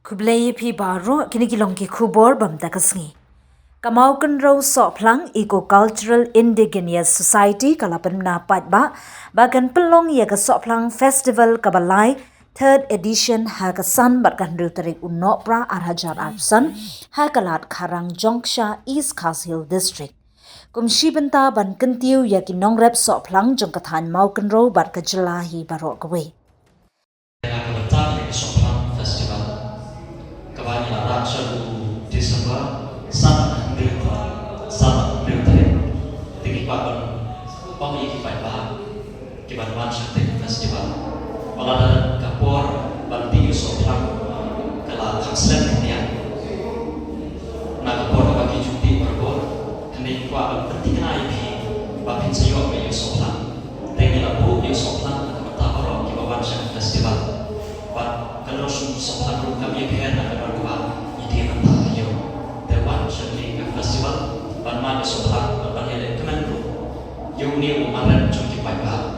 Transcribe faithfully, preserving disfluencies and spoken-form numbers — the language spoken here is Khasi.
Khublei ïa phi baroh, kine ki long ki khubor bam da ka sngi. Ka Mawkynrew Sohphlang Eco Cultural Indigenous Society ka la pynbna paidbah ba kan pynlong ïa ka Sohphlang Festival kaba lai, third edition, ha ka san bad ka hynriew tarik u Nohprah ar hajar arphew san ha ka lad Kharang Jongksha, East Khasi Hills District. Kum shi bynta ban kyntiew ïa ki nongrep sohphlang jong ka thaiñ Mawkynrew bad ka jylla hi baroh kawei. Ka bynta kane ka Sohphlang Festival kaba ngi la rah sha u December, san hynriew, san hynriew tarik. Te ngi kwah ban ong ïa ki paidbah kiban wan sha kane ka festival ba lada ka por ban tih ïa u sohphlang ka la kham slem khyndiat na ka por kaba ki ju tih barabor, kane ngi kwah ban pynthikna ïa phi ba phin sa ïoh ïa u sohphlang. Te ngi la buh ïa u sohphlang na ka bynta baroh kiba wan sha ka festival. Bad ka nongsynshar sohphlang ruh kam ïapher na ka don kaba ngi dei ban tah ïa u. Te wan sha kane ka festival ban mad ïa u sohphlang bad ban ïaleh kmen ruh ïa une u mareh jong ki paidbah.